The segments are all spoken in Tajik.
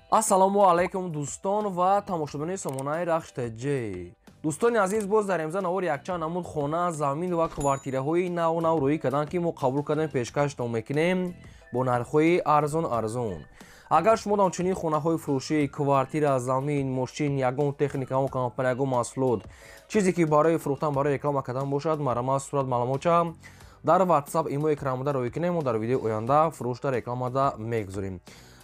Ассалому алайкум, дӯстон ва тамошобинони сомонаи Рахш ТЖ. Дӯстони азиз, боз дар имза навор якчанд намуд хона, замин ва квартираҳои нав нав рӯӣ карданд, ки мо қабул кардем, пешкаштон мекунем бо нархҳои арзон арзон. Агар шумо дар чунин хонаҳои фурӯшӣ, квартира, замин, мошин, ягон техника, ягон компания, ягон маҳсулот, чизе ки барои фурӯхтан, барои реклама кардан бошад, марҳамат, сурат, маълумотча дар WhatsApp, имо экранмода рӯӣ кунем. Мо дар видеои оянда фурӯшда, рекламада мегузорем.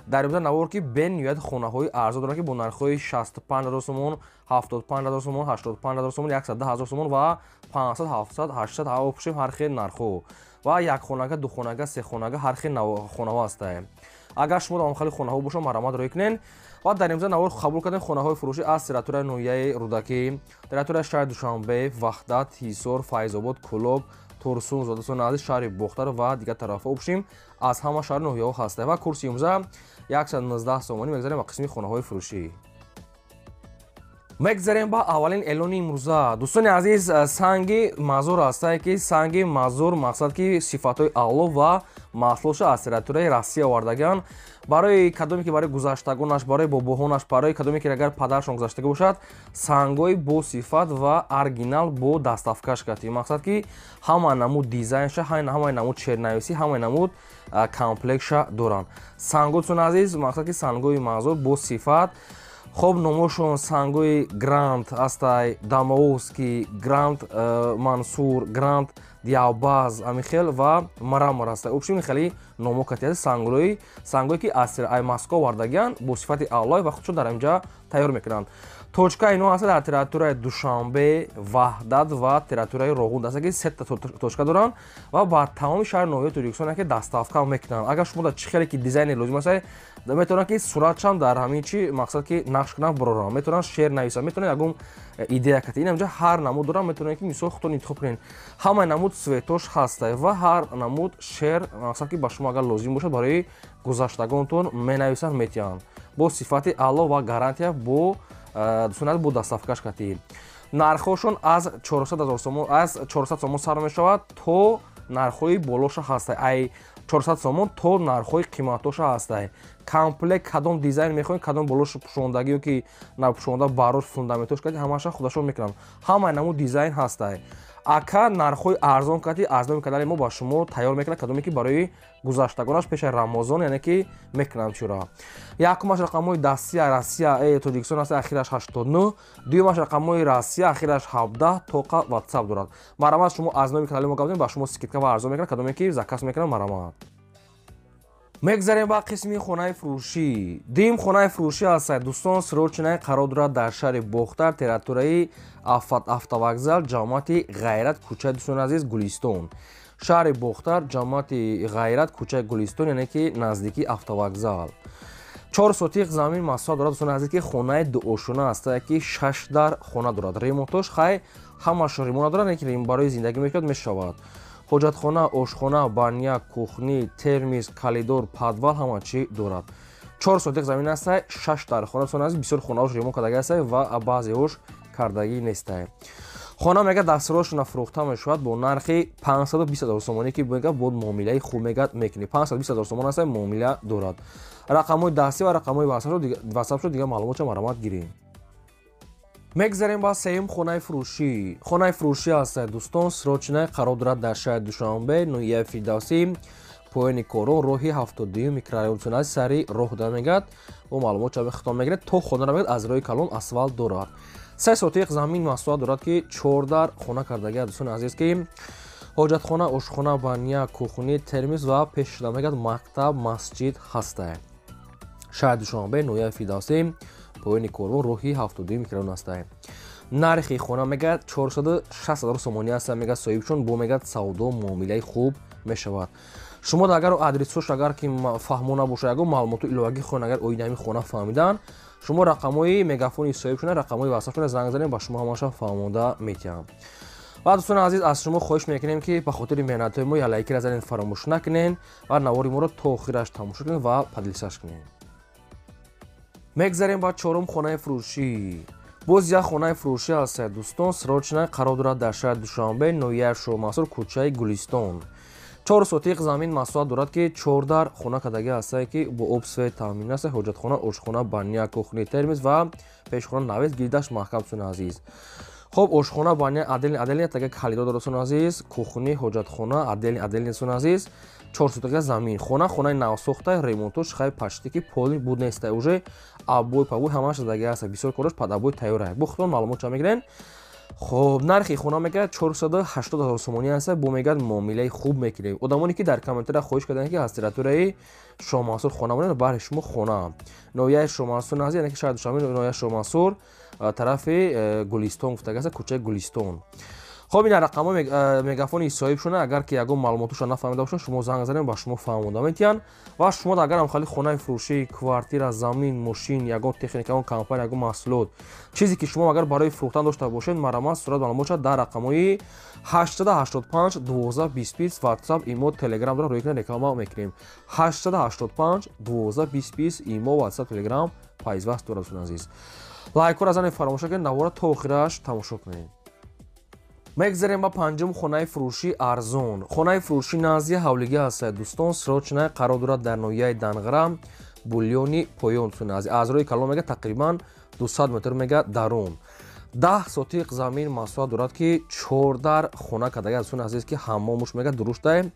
Дар имза навор ки бениҳоят хонаҳои арзон доранд, ки бо нархҳои 65 ҳазор сомон, 75 ҳазор сомон, 85 ҳазор сомон, 110 ҳазор сомон ва 500, 700, 800 ҳаво ҳар хел нархҳо ва якхонага, духонага, сехонага, ҳар хел хонаҳо ҳастанд. Агар шумо дар хели хонаҳо бошад, марҳамат, рӯй кунед. Ва дар имза навор қабул кардем хонаҳои фурӯшӣ аз территорияи ноҳияи Рӯдакӣ, территорияи шаҳри Душанбе, Ваҳдат, Ҳисор, Файзобод, Кӯлоб, Турсун, Зодасони азиз, шаҳри Бохтар ва дигар тарафҳо бошем, аз ҳама шаҳри ноҳияҳо ҳастанд. Ва курси имрӯза 119 сомонӣ. Мегзарем ба қисми хонаҳои фурӯшӣ. Мегзарем ба аввалин эълони имрӯза. Дӯстони азиз, санги мазур ҳастае, ки санги мазур, мақсад ки сифатҳои аъло ва маҳсулотша аз территорияи Россия овардагианд. Барои кадоме ки барои гузаштагонаш, барои бобоҳонаш, барои кадоме ки агар падарашон гузаштагӣ бошад, сангҳои босифат ва оригинал бо доставкаш кардӣ. Мақсад ки ҳама намуд дизайнша, ҳамаи намуд шернависӣ, ҳамаи намуд комплектша доранд сангҳо. Дӯстони азиз, мақсад ки сангҳои мазур бо сифат. Хоб, номошон сангҳои Гранд ҳастай, Дамаовский, Гранд, Мансур, Гранд, Диабаз, амихел ва Мрамор ҳастай. Общем, хеле номо кати сангҳои, сангҳое ки аз Москва овардагианд, бо сифати аълой ва худшон дар инҷа тайёр мекунанд. Точка ино ҳаста дар территорияи Душанбе, Ваҳдат ва территорияи Роғун аста, ки сета точка доранд ва ба тамоми шаҳри ноҳияи Тоҷикистон ки доставка мекунанд. Агар шумо дар чӣ хеле ки дизайне лозим аст, метавонанд ки суратшам дар ҳамин чи, мақсад ки нақш кунанд, буроранд, метавонанд шеър нависанд, метавонанд ягон идея кати. Ин инҷа ҳар намуд доранд, метавонанд ки мисол худтон интихоб кунед. Ҳамаи намуд цветош ҳаста ва ҳар намуд шеър, мақсад ки ба шумо агар лозим бошад, барои гузаштагонтон менависанд, метиҳанд бо сифати аъло ва гарантия, бо дӯстон, бо доставкаш кати. Нархҳошон аз 400 ҳазор сомон, аз 400 сомон сар мешавад то нархҳои болоша ҳаста. Ай 400 сомон то нархҳои қиматоша ҳаста. Комплект кадом дизайн мехоҳед, кадом болош пӯшондагӣ ё ки напӯшонда, барош, фундаментош кати, ҳамаша худашон мекунанд. Ҳамаи намуд дизайн ҳаста. Ака нархҳои арзон кати аз номи канали мо ба шумо тайёр мекунад, кадоме ки барои гузаштагонаш пешаи Рамазон, яъне ки мекунанд чура. Якумаш рақамҳои дастия Россия, Тоҷикистон аст, ахираш 89. Дуюмаш рақамҳои Россия, ахираш 17, тоқа WhatsApp дорад. Марҳамат, шумо аз номи канали мо гап, ба шумо скидка ва арзон мекунад, кадоме ки заказ мекунад, марҳамат. Мегзарем ба қисми хонаи фурӯшӣ. Дуюм хонаи фурӯшӣ ҳастад, дӯстон, срочная қарор дорад дар шаҳри Бохтар, территорияи автовокзал, ҷамоати Ғайрат, кӯчаи, дӯстони азиз, Гулистон. Шаҳри Бохтар, ҷамоати Ғайрат, кӯчаи Гулистон, яъне ки наздики автовокзал. 4 сотиқ замин масоҳат дорад, дӯстони азиз, ки хонаи дуошона ҳастад, ки шаш дар хона дорад. Ремонтош хай ҳамаш ремонт надорад, яъне ки барои зиндагӣ мекунад, мешавад. Ҳоҷатхона, ошхона, баня, кухни, термис, коридор, подвал, ҳама чӣ дорад. 4 сотиқ замин аста, шаш дар хона. Дӯстони азиз, бисёр хонаҳош ремонт кардагӣ аста ва баъзеҳош кардагӣ нестай. Хона мега дастрошона фурӯхта мешавад бо нархи 520 ҳазор сомонӣ, ки мега бо муомилаи хуб мега мекунӣ. 520 ҳазор сомон аста, муомила дорад. Рақамҳои дастӣ ва рақамҳои ватсапшо, дигар маълумотша марҳамат гирем. Мегзарем ба сеюм хонаи фурӯшӣ. Хонаи фурӯшӣ ҳастад, дӯстон, срочная қарор дорад дар шаҳри Душанбе, ноҳияи Фирдавсӣ, поёни Корон, роҳи 72 микрорайон, сари роҳ да мегад. Бо маълумот чаби хитом мегирад то хонара, мегад аз роҳи калон асфалт дорад. 3 сотиқ замин масоҳат дорад, ки чор дар хона кардагиа, дӯстони азиз, ки ҳоҷатхона, ошхона, баня, кухни, термис ва пеш шуда мегад мактаб, масҷид ҳастае. Шаҳри Душанбе, ноҳияи Фирдавсӣ, поёни Корвон, роҳи 72 микрорайон ҳастае. Нархи хона мегӯяд 460 ҳазор сомонӣ аст, мегӯяд соҳибшон, бо мегӯяд савдо муомилаи хуб мешавад. Шумо агар адресош агар ки фаҳмо набошад, ягон маълумоту иловагӣ хоҳед, агар оиди ҳамин хона фаҳмидан, шумо рақамҳои мегафони соҳибшона, рақамҳои ватсапшона занг занед, ба шумо ҳамаша фаҳмонда метиҳам. Ва дӯстони азиз, аз шумо хоҳиш мекунем, ки ба хотири меҳнатҳои мо як лайкира занед, фаромӯш накунед ва навори моро то охираш тамошо кунед ва поделиться кунед. Мегзарем ба чорум хонаи фурӯшӣ. Боз як хонаи фурӯшӣ ҳастад, дӯстон, срочная қарор дорад дар шаҳри Душанбе, ноҳияи Шоҳмансур, кӯчаи Гулистон. 4 сотиқ замин масоҳат дорад, ки 4 дар хона кадаги ҳастае, ки бо об свет таъмин аст, ҳоҷатхона, ошхона, баня, кухни, термис ва пешхона навес, гирдаш маҳкам, дӯстони азиз. Хоб, ошхона, баня отдельный отдельный, тага калидор дорад, дӯстони азиз, кухни, ҳоҷатхона отдельный отдельный, дӯстони азиз. 4 сотиқа замин, хона, хонаи навсохта, ремонтош хай почти ки полный буд неста, уже обой пабой ҳамааш задаги аст, бисёр кораш под обой тайёр аст. Бо худтон маълумот ча мегирен. Хоб, нархи хона мегӯяд 480 ҳазор сомонӣ аст, бо мегӯяд муомилаи хуб мекунем. Одамоне ки дар комментария хоҳиш карданд, ки аз территорияи Шоҳмансур хона монед, баҳри шумо хона. Ноҳияи Шоҳмансур назди, яъне ки шаҳри Душанбе, ноҳияи Шоҳмансур, тарафи Гулистон гуфтага аст, кӯчаи Гулистон. Хоб, ина рақамҳои мегафони соҳибшона, агар ки ягон маълумотошро нафаҳмида бошанд, шумо занг занед, ба шумо фаҳмонда метиҳанд. Ва шумо агарам хали хонаи фурӯшӣ, квартира, замин, мошин, ягон техника, ягон компания, ягон маҳсулот, чизе ки шумо агар барои фурӯхтан дошта бошед, марҳамат, сурат маълумотша дар рақамҳои 885 12 20 20, WhatsApp, имо, Telegram дора, рӯи реклама мекунем. 885 12 20 20, имо, WhatsApp, Telegram пайваст дорад, дӯстони азиз. Лайкҳоро занед, фаромӯш накунед, навора то охираш тамошо кунед. Мегзарем ба панҷум хонаи фурӯшӣ арзон. Хонаи фурӯшӣ назди ҳавлигӣ ҳаст, дӯстон, срочная, қарор дорад дар ноҳияи Данғара, Булёни поён, дӯстони азиз. Аз рӯи калон мега тақрибан 200 метр мега дарун. 10 сотиқ замин масоҳат дорад, ки 4 дар хона кардага, дӯстони азиз, ки ҳаммомуш мега дуруштай.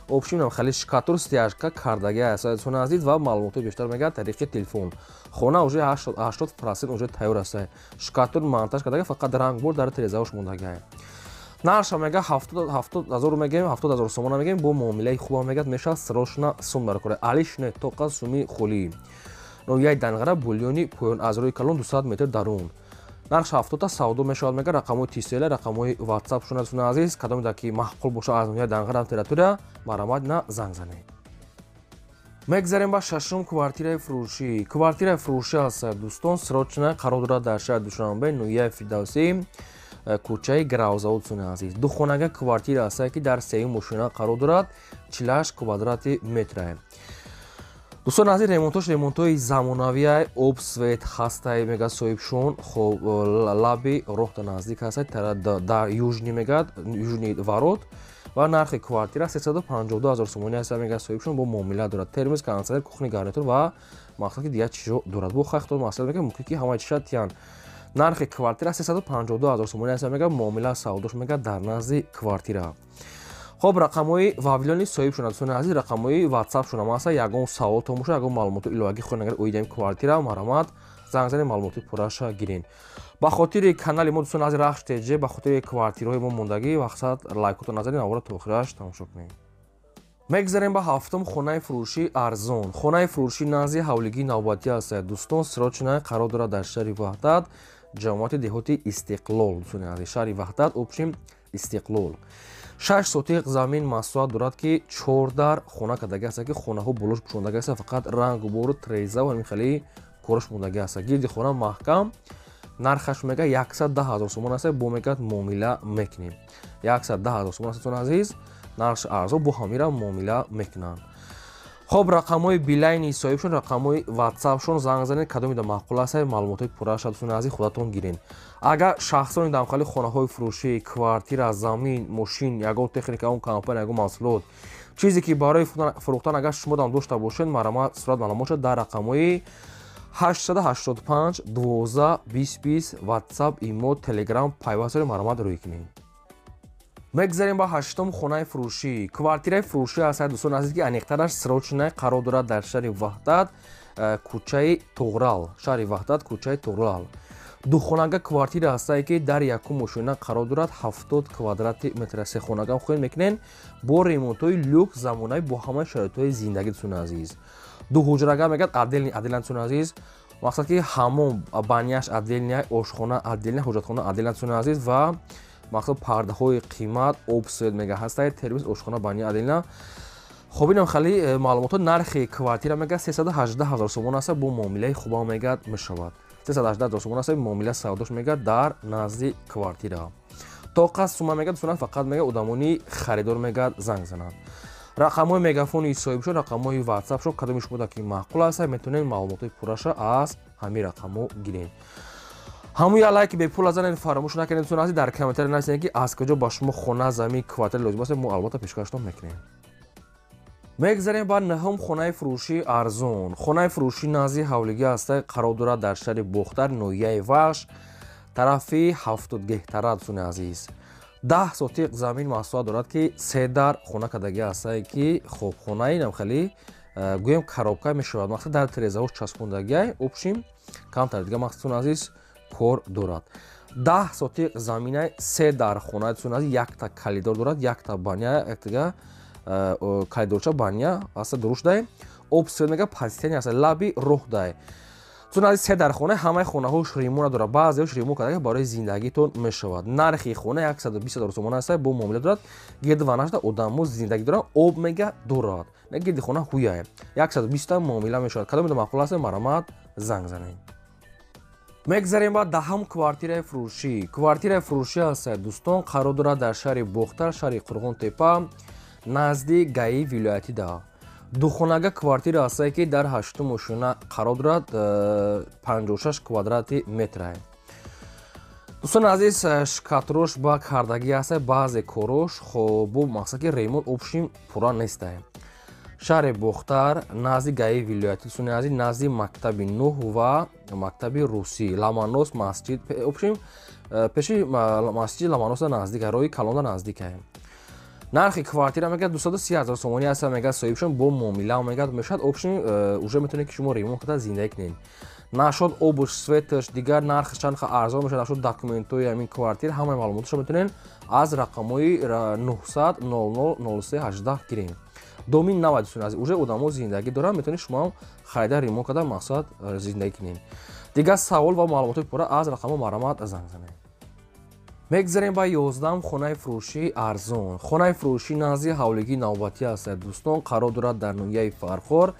Общим хали штукатур, стяжка кардаги аст, дӯстони азиз, ва маълумотҳои бештар мега тариқи телефон. Хона уже 80% уже тайёр аст. Штукатур монтаж кардага, фақат рангбор дар терезаош мондага. Нарша мега 70 ҳазор мегем, 70 ҳазор сомона мегем, бо муомилаи хуба мегад мешавад, срочно сум дар кора. Алиш не, тоқа суми холӣ. Ноҳияи Данғара, Булёни поён, аз рӯи калон 200 метр дарун. Нарх 70 савдо мешавад, мега рақамҳои тисела, рақамҳои WhatsApp шуна, дӯстони азиз, кадоме да ки маъқул бошад аз ноҳияи Данғара территория, марҳамат, на занг занед. Мегзарем ба шашум квартираи фурӯшӣ. Квартираи фурӯшӣ аст, дӯстон, срочно, қарор дорад дар шаҳри Душанбе, ноҳияи Фирдавсӣ, кӯчаи Гравзавод, дӯстони азиз. Духонага квартира аст, ки дар сеюм мошина қарор дорад, 48 квадрати метра. Дӯстони азиз, ремонтош ремонтҳои замонавия, об свет ҳастай, мега соҳибшон. Хоб, лаби роҳта наздик ҳастай, дар южный мегад, южный ворот, ва нархи квартира 352 ҳазор сомонӣ аст, мега соҳибшон, бо муомила дорад. Термос, кондитсионер, кухни гарнитур ва мақсад ки дигар чизо дорад. Бо хахтон мақсад мега мумкин ки ҳамаи чиза тиянд. Нархи квартира 352 ҳазор сомонӣ аст, мега муомила савдош мега дар назди квартира. Хоб, рақамҳои Вавилони соҳибшон, дӯстони азиз, рақамҳои WhatsApp-шон ҳам аст. Ягон саволтон бошад, ягон маълумоти иловагӣ хоҳед агар оиди ин квартира, марҳамат, занг занед, маълумоти пурраша гирен. Ба хотири канали мо, дӯстони азиз, Рахш ТЖ, ба хотири квартираҳои мо мондагӣ, вақсад лайкотон назанед, навора то охираш тамошо кунед. Мегзарем ба ҳафтум хонаи фурӯшӣ арзон. Хонаи фурӯшӣ назди ҳавлигии навбатӣ аст, дӯстон, срочно, қарор дорад дар шаҳри Ваҳдат, ҷамоати деҳоти Истиқлол, дӯстони азиз, шаҳри Ваҳдат, общим Истиқлол. 6 сотиқ замин масоҳат дорад, ки 4 дар хона кардаги аст, ки хонаҳо болош пӯшондаги аст, фақат рангу бору треза ва ҳамин хели кораш мондаги аст. Гирди хона маҳкам, нархаш мега 110 ҳазор сомон аст, бо мегӯяд муомила мекунем. 110 ҳазор сомон аст, дӯстони азиз, нархш арзон, бо ҳамира муомила мекунанд. Хоб, рақамҳои Билайни соҳибшон, рақамҳои WhatsApp-шон, занг занед, кадоме да маъқул аст, маълумотҳои пурраша, дӯстони азиз, худатон гирен. Агар шахсони дамхали хонаҳои фурӯшӣ, квартира, замин, мошин, ягон техника, ягон компания, ягон маҳсулот, чизе ки барои фурӯхтан агар шумо дам дошта бошед, марҳамат, сурат маълумотша дар рақамҳои 885 12 20 20, WhatsApp, имо, Telegram пайваст дорем, марҳамат, рӯй кунед. Мегзарем ба ҳаштум хонаи фурӯшӣ. Квартираи фурӯшӣ аст, дӯстони азиз, ки аниқтараш срочная, қарор дорад дар шаҳри Ваҳдат, кӯчаи Туғрал, шаҳри Ваҳдат, кӯчаи Туғрал. Духонага квартира ҳастае, ки дар якум мошина қарор дорад, 70 квадрати метр. Сехонага хоҳед мекунед бо ремонтҳои люкс, замонавӣ, бо ҳамаи шароитҳои зиндагӣ, дӯстони азиз. Ду ҳуҷрага мегӯяд отдельный отдельно, дӯстони азиз, мақсад ки ҳамом баняш отдельная, ошхона отдельная, ҳоҷатхона отдельно, дӯстони азиз, ва мақсад пардаҳои қимат, об свет мега ҳастае, термос, ошхона, баня отдельно. Хоб, инам хали маълумотҳо. Нархи квартира мега 318 ҳазор сомон аст, бо муомилаи хуба мегӯяд мешавад. 318 ҳазор сомон аст, муомила савдош мега дар назди квартира. Тоқа сума мега, дӯстон, фақат мега одамони харидор мегӯяд занг зананд. Рақамҳои мегафони соҳибшон, рақамҳои WhatsApp-шон, кадоми шумо ки маъқул аст, метавонед маълумотҳои пурраша аз ҳамин рақамҳо гиред. Ҳамун як лайки бепул занед, фаромӯш накунед, дӯстони азиз, дар комментария нависед, ки аз куҷо ба шумо хона, замин, квартира лозим аст, мо албатта пешкаштон мекунем. Мегзарем ба нӯҳум хонаи фурӯшии арзон. Хонаи фурӯшӣ назди ҳавлигӣ ҳаста, қарор дорад дар шаҳри Бохтар, ноҳияи Вахш, тарафи 70 гектара. Дӯстони азиз, 10 сотиқ замин масоҳат дорад, ки се дар хона кардагӣ ҳастае, ки хобхонаи нам хеле гӯем коробка мешавад, мақсад дар терезаҳош часпондагиай, общем камтар дига мақсадтон азиз кор дорад. 10 сотиқ заминай, се дар хона, дӯстони азиз, якта калидор дорад, якта баня, яктага калидорча баня аста дурушдай, об свет мега пастени аста лаби роҳ дай. Дӯстони азиз, се дар хона, ҳамаи хонаҳош ремонт надорад, баъзеҳош ремонт карда барои зиндагитон мешавад. Нархи хона 120 ҳазор сомона аста, бо муомила дорад. Гирди ванашда одамо зиндагӣ доранд, об мега дорад, гирди хона ҳуяе, 120 муомила мешавад. Кадомеда маъқул аст, марҳамат, занг занед. Мегзарем ба даҳум квартираи фурӯшӣ. Квартираи фурӯшӣ аст, дӯстон, қарор дорад дар шаҳри Бохтар, шаҳри Қурғонтепа, назди ГАИ вилоятӣ да. Духонага квартира ҳастае, ки дар ҳаштум ошёна қарор дорад, 56 квадрати метрае. Дӯстони азиз, шкатрош ба кардагӣ ҳастае, баъзе корош хоб бо мақсад ки ремонт общем пурра нестае. Шаҳри Бохтар, назди ГАИ вилоятӣ, дӯстони азиз, назди мактаби нӯҳ ва мактаби русӣ Ламанос масҷид, общем пеши масҷиди Ламаноса наздика, роҳи калонда наздикае. Нархи квартира мегӯяд 230 ҳазор сомонӣ аст, мегӯяд соҳибшон, бо муомила мегӯяд мешавад. Общем уже метавонед ки шумо ремонт карда зиндагӣ кунед. Нашод обуш, светаш, дигар нархш чанд арзон мешавад. Нашод документҳои ҳамин квартира, ҳамаи маълумоташро метавонед аз рақамҳои 900 00 03 18 гирем. Доми нава, дӯстони азиз, уже одамо зиндагӣ доранд, метавонед шумоам харида, ремонт карда, мақсад зиндагӣ кунед. Дигар савол ва маълумотҳои пурра аз рақамҳо марҳамат, занг занед. Мегзарем ба 11-ум хонаи фурӯшии арзон. Хонаи фурӯшӣ назди ҳавлигии навбатӣ аст, дӯстон, қарор дорад дар ноҳияи Фархор,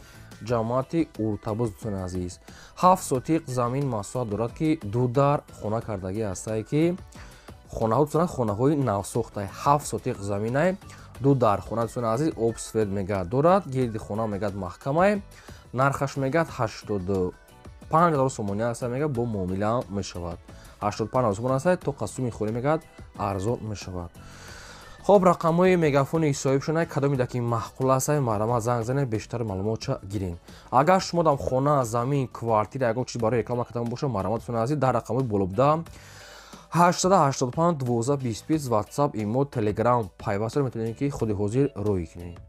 ҷамоати Уртабуз. Дӯстони азиз, 7 сотиқ замин масоҳат дорад, ки ду дар хона кардагӣ ҳастае, ки хонаҳо, дӯстон, хонаҳои навсохтае. 7 сотиқ заминае, ду дар хона, дӯстони азиз, об свет мегӯяд дорад, гирди хона мегӯяд маҳкамае. Нархаш мегӯяд 85 ҳазор сомонӣ аст, мегӯяд бо муомила мешавад. 85 ҳазор сомонӣ аст, то қасуми холӣ мегӯяд арзон мешавад. Хоб, рақамҳои мегафони соҳибшона, кадомеда ки маъқул аст, марҳамат, занг занед, бештар маълумотша гирем. Агар шумо дам хона, замин, квартира, ягон чиз барои реклама кардан бошад, марҳамат, дӯстони азиз, дар рақамҳои боло буда 885 12 25 WhatsApp, имо, Telegram пайваст метавонед ки худи ҳозир рӯй кунед.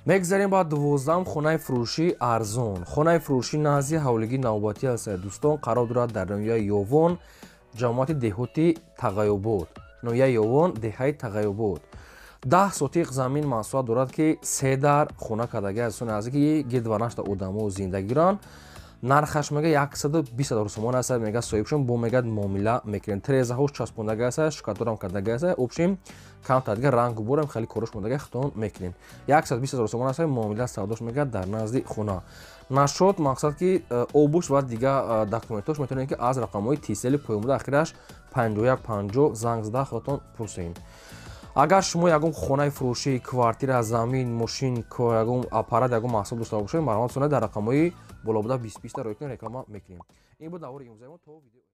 Мегзарем ба 12-ум хонаи фурӯшии арзон. Хонаи фурӯшӣ назди ҳавлигии навбатӣ аст, дӯстон, қарор дорад дар ноҳияи Ёвон, ҷамоати деҳоти Тағайобод, ноҳияи Ёвон, деҳаи Тағайобод. 10 сотиқ замин масоҳат дорад, ки се дар хона кардагӣ аст, дӯстони азиз, ки гирд ванашда одамо зиндагӣ доранд. Нархаш мега 120 ҳазор сомон аст, мега соҳибшон, бо мегӯяд муомила мекунем. Терезаҳош часпондагӣ аст, шукатурам кардагӣ аст, общем камтар дигар рангу борам хеле корош мондагӣ, хитон мекунем. 120 ҳазор сомон аст, муомила савдош мегӯяд дар назди хона. Нашод мақсад ки обуш ва дигар документҳош метавонед ки аз рақамҳои тисели поёнбуда ахираш 51 50 занг зада худатон пурсед. Агар шумо ягон хонаи фурӯшӣ, квартира, замин, мошин, ягон аппарат, ягон маҳсул дошта бошед, марҳамат, дар рақамҳои боло буда 20 20 рӯй кунед, реклама мекунем. Ин буд навори имрӯзаи мо. То видео.